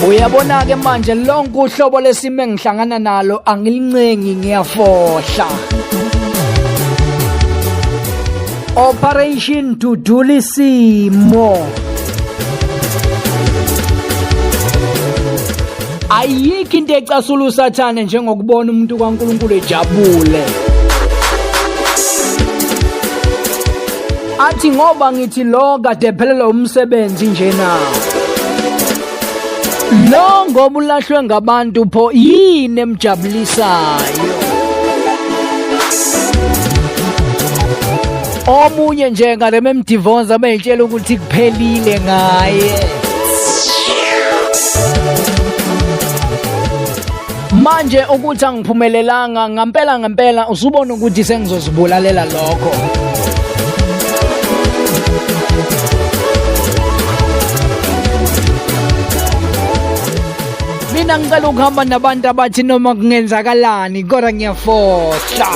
Uyabona-ke manje lonke uhlobo lesimo engihlangana nalo angilincengi, ngiyafohla. Operation Dudulisimo. Ayikho into ecasula uSathane njengokubona umuntu kaNkulunkulu ejabule. Athi ngoba ngithi lo kade ephelelwa umsebenzi njena. Lo ngoba ulahlwe ngabantu pho yini emjabulisayo? Omunye nje ngale memdivorce beyitshela ukuthi kuphelile ngaye. Manje ukuthi angiphumelelanga ngampela ngempela, usubona ukuthi sengizozibulalela lokho. Mina ngicela ukuhamba nabantu abathi noma kungenzakalani kodwa ngiyafohla.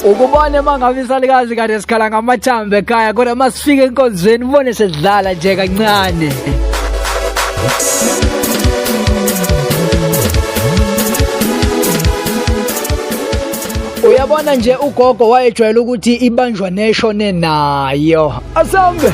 Ukubona uma ngabe isalukazi kade sikhala ngamathambo ekhaya, kodwa uma sifika enkonzweni ubone sesidlala nje kancane. Uyabona nje ugogo wayejwayele ukuthi ibanjwa neshone nayo. Asambe.